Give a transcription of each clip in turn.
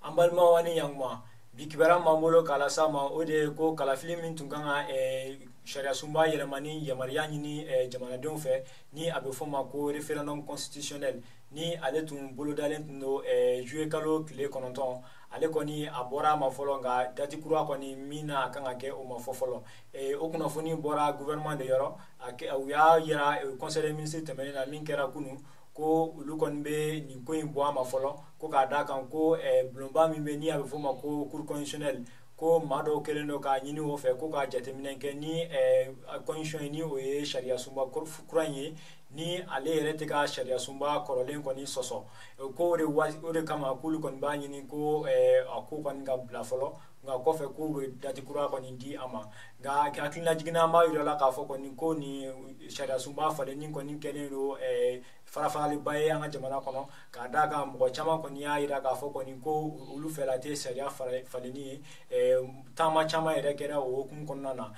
An balimaw ani ɲankuma, bi kibaruya m'an bolo k'a las'aw ma, o de ye ko kalafili min tun kan ka sariyasunba yɛlɛmani yamaruya ɲini jamanadenw fɛ, ni a bɛ fɔ ma ko référendum constitutionnel, ni ale tun bolodalen tun don juillet kalo tile 9, ale kɔni a bɔra a ma fɔlɔ, nka date kura kɔni min na a kan ka kɛ, o ma fɔ fɔlɔ. O kunnafoni bɔra gouvernement de yɔrɔ. U y'a yira conseil des ministres tɛmɛnen na min kɛra kunun, ko olu kɔni bɛ nin ko in bɔ a ma fɔlɔ, ko k'a d'a kan ko bulonba min bɛ ni a bɛ fɔ o ma ko cour constitutionnelle, ko maa dɔw kɛlen don k'a ɲini o fɛ ko k'a jateminɛ kɛ ni constitution ye, ni o ye sariyasunba kura in ye, ni ale yɛrɛ tɛ ka sariyasunba kɔrɔlen kɔni sɔsɔ, ko o de kama k'olu kɔni b'a ɲini ko a ko kɔni ka bila fɔlɔ, nka kɔfɛ k'u bɛ date kura kɔni di a ma. Nka hakilina an b'a yira la k'a fɔ kɔni ko nin sariyasunba falenni kɔni kɛlen don farafaraliba ye an ka jamana kɔnɔ, k'a d'a kan mɔgɔ caman kɔni y'a yira k'a fɔ kɔni ko olu fɛla tɛ sariya falenni ye. Taama caman yɛrɛ kɛra o hukumu kɔnɔna na.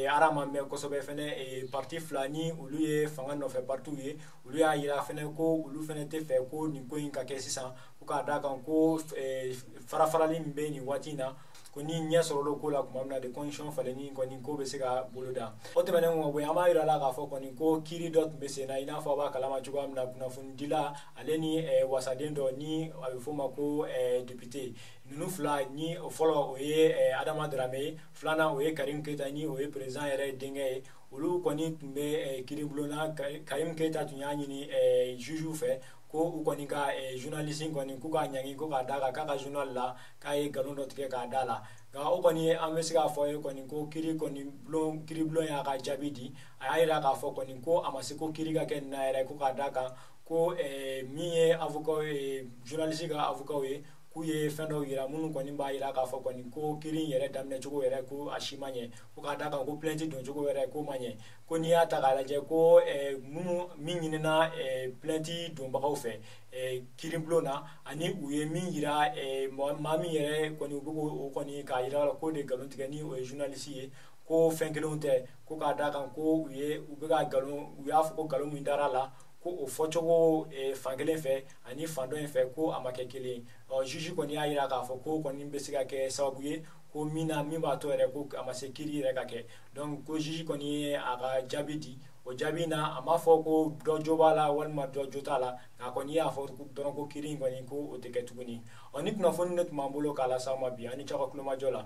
Ara ma mɛn kosɛbɛ fɛnɛ, parti fila ni olu ye fanga nɔfɛ partiw ye, olu y'a yira fɛnɛ ko olu fɛnɛ tɛ fɛ ko nin ko in ka kɛ sisan, ko k'a d'a kan ko farafarali min bɛ nin waati in na, ko ni ɲɛ sɔrɔla ko la tuma min na de, constitution falenni kɔni ko bɛ se ka boloda. O tɛmɛnen kɔ, bɔ an b'a yira la k'a fɔ kɔni ko kiiri dɔ tun bɛ sen na, i n'a fɔ a b'a kalama cogoya min na, kunnafonidila ale ni wasaden dɔ ni a bɛ f'o ma ko député, ninnu fila ni fɔlɔ o ye Adama Darame ye, filanan o ye Karim Keyita, ni o ye président yɛrɛ denkɛ ye. Olu kɔni tun bɛ kiiribulon na. Karim Keyita tun y'a ɲini juge fɛ ko u kɔni ka journaliste kɔni k'u k'a ɲangi, ko k'a d'a kan k'a ka journal la k'a ye nkalon dɔ tigɛ k'a da la. Nka o kɔni, an bɛ se k'a fɔ ye kɔni ko kiiri kɔni bulon, kiiribulon y'a ka jaabi di. A y'a yira k'a fɔ kɔni ko a ma se ko kiiri ka kɛ nin na yɛrɛ, ko k'a d'a kan ko min ye avocat ye, journaliste ka avocat ye, k'u ye fɛn dɔw yira minnu kɔni b'a yira k'a fɔ kɔni ko kiiri in yɛrɛ daminɛ cogo yɛrɛ, ko a si ma ɲɛ, ko k'a d'a kan ko plainte don cogo yɛrɛ ko ma ɲɛ, ko n'i y'a ta k'a lajɛ ko minnu min ɲinina plainte donbagaw fɛ kiiribulon na, ani u ye min yira maa min yɛrɛ kɔni u bɛ k'o kɔni k'a yira la k'o de nkalon tigɛ, ni o ye journaliste ye, ko fɛn kelenw tɛ, ko k'a d'a kan ko u ye u bɛ ka nkalon, u y'a fɔ ko nkalon min dara la, ko o fɔcogo fan kelen fɛ ani fan dɔ in fɛ, ko a ma kɛ kelen ye. Ɔ, juge kɔni y'a yira k'a fɔ ko kɔni bɛ se ka kɛ sababu ye ko min na min b'a to yɛrɛ ko a ma se kiiri yɛrɛ ka kɛ. Donc ko juge kɔni ye a ka jaabi di. O jaabi na, a m'a fɔ ko dɔ jo b'a la walima dɔ jo t'a la, nka a kɔni y'a fɔ dɔrɔn ko kiiri in kɔni ko o tɛ kɛ tuguni. Ɔ, ni kunnafoni de tun b'an bolo k'a lase aw ma bi. Ani cɛw ka kulomajɔ la.